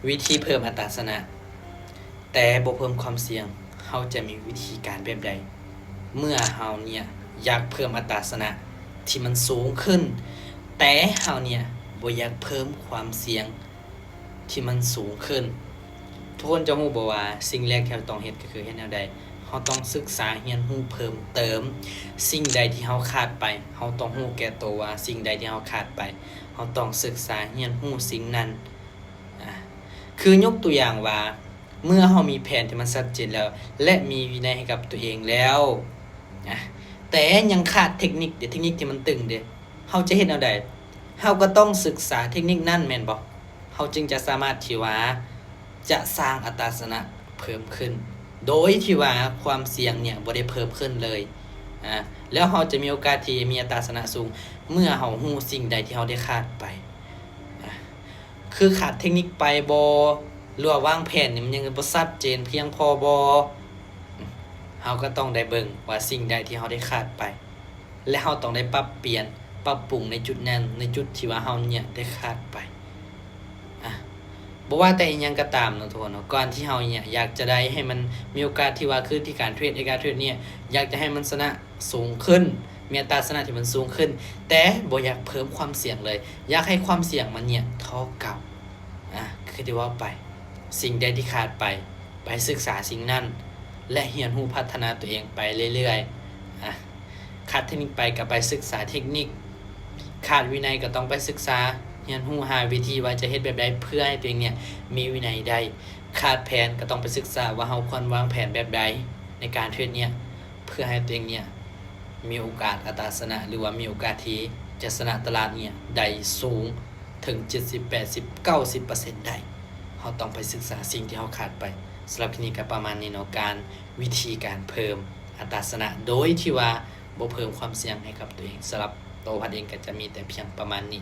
ວິທີເພີ່ມອັດຕາຊະນະ ແຕ່ບໍ່ເພີ່ມຄວາມສ່ຽງ, ເຮົາຈະມີວິທີການແບບໃດ ເມື່ອເຮົາເນີ້ຍຢາກເພີ່ມອັດຕາຊະນະທີ່ມັນສູງຂຶ້ນ, ແຕ່ເຮົາເນີ້ຍບໍ່ຢາກເພີ່ມຄວາມສ່ຽງທີ່ມັນສູງຂຶ້ນ? ທຸກຄົນຈະຮູ້ບໍ່ວ່າສິ່ງແລກທີ່ເຮົາຕ້ອງເຮັດກໍຄືເຮັດແນວໃດ? ເຮົາຕ້ອງສຶກສາຮຽນຮູ້ເພີ່ມເຕີມ. ສິ່ງໃດທີ່ເຮົາຂາດໄປ, ເຮົາຕ້ອງຮູ້ແກ່ໂຕວ່າສິ່ງໃດທີ່ເຮົາຂາດໄປ, ເຮົາຕ້ອງສຶກສາຮຽນຮູ້ສິ່ງນັ້ນ. ອາ ຄືຍົກຕົວຢ່າງວ່າ ເມື່ອເຮົາມີແຜນທີ່ມັນຊັດເຈນແລ້ວ ແລະ ມີວິໄນໃຫ້ກັບຕົວເອງແລ້ວ ອາ ແຕ່ຍັງຂາດເທັກນິກເດ, ເທັກນິກທີ່ມັນຕຶງເດ, ເຮົາຈະເຮັດແນວໃດ? ເຮົາກໍຕ້ອງສຶກສາເທັກນິກນັ້ນແມ່ນບໍ່? ເຮົາຈຶ່ງຈະສາມາດທີ່ວ່າຈະສ້າງອັດຕາຊະນະເພີ່ມຂຶ້ນ ໂດຍທີ່ວ່າຄວາມສ່ຽງເນີ້ຍບໍ່ໄດ້ເພີ່ມຂຶ້ນເລີຍ. ອາ ແລ້ວເຮົາຈະມີໂອກາດທີ່ມີອັດຕາຊະນະສູງ ເມື່ອເຮົາຮູ້ສິ່ງໃດທີ່ເຮົາໄດ້ຂາດໄປ. ອາ ຄືຂາດເທັກນິກໄປບໍ່ ຫຼືວ່າວາງແຜນນີ້ມັນຍັງບໍ່ຊັດເຈນພຽງພໍບໍ່? ເຮົາກໍຕ້ອງໄດ້ເບິ່ງວ່າສິ່ງໃດທີ່ເຮົາໄດ້ຂາດໄປ ແລະ ເຮົາຕ້ອງໄດ້ປັບປ່ຽນ ປັບປຸງໃນຈຸດນັ້ນ ໃນຈຸດທີ່ວ່າເຮົາເນີ້ຍໄດ້ຂາດໄປ. ອາ ບໍ່ວ່າແຕ່ອີ່ຫຍັງກໍຕາມເນາະທຸກຄົນເນາະ, ກ່ອນທີ່ເຮົາເນີ້ຍຢາກຈະໄດ້ໃຫ້ມັນມີໂອກາດທີ່ວ່າຄືທີ່ການເທຣດ ໃນການເທຣດເນີ້ຍ ຢາກຈະໃຫ້ມັນຊະນະ ສູງຂຶ້ນ, ມີອັດຕາຊະນະທີ່ມັນສູງຂຶ້ນ, ແຕ່ບໍ່ຢາກເພີ່ມຄວາມສ່ຽງເລີຍ, ຢາກໃຫ້ຄວາມສ່ຽງມັນເນີ້ຍເທົ່າເກົ່າ. ອາ ຄືທີ່ເວົ້າໄປ, ສິ່ງໃດທີ່ຂາດໄປ, ໄປສຶກສາສິ່ງນັ້ນ ແລະ ຮຽນຮູ້ພັດທະນາຕົວເອງໄປເລື້ອຍໆ. ອາ ຂາດເທັກນິກໄປກໍໄປສຶກສາເທັກນິກ, ຂາດວິໄນກໍຕ້ອງໄປສຶກສາຮຽນຮູ້ຫາວິທີວ່າຈະເຮັດແບບໃດເພື່ອໃຫ້ຕົວເອງເນີ້ຍມີວິໄນໄດ້, ຂາດແຜນກໍຕ້ອງໄປສຶກສາວ່າເຮົາຄວນວາງແຜນແບບໃດໃນການເທຣດເນີ້ຍ ເພື່ອໃຫ້ຕົວເອງເນີ້ຍມີໂອກາດອັດຕາຊະນະ ຫຼືວ່າມີໂອກາດທີ່ຈະຊະນະຕະຫຼາດເນີ້ຍໄດ້ສູງເຖິງເຈັດສິບ ແປດສິບ ເກົ້າສິບເປີເຊັນໄດ້, ເຮົາຕ້ອງໄປສຶກສາສິ່ງທີ່ເຮົາຂາດໄປ. ສຳລັບຄລິບນີ້ກໍປະມານນີ້ເນາະ, ການ ວິທີການເພີ່ມອັດຕາຊະນະໂດຍທີ່ວ່າບໍ່ເພີ່ມຄວາມສ່ຽງໃຫ້ກັບຕົວເອງ. ສຳລັບໂຕພັດເອງກໍຈະມີແຕ່ພຽງປະມານນີ້.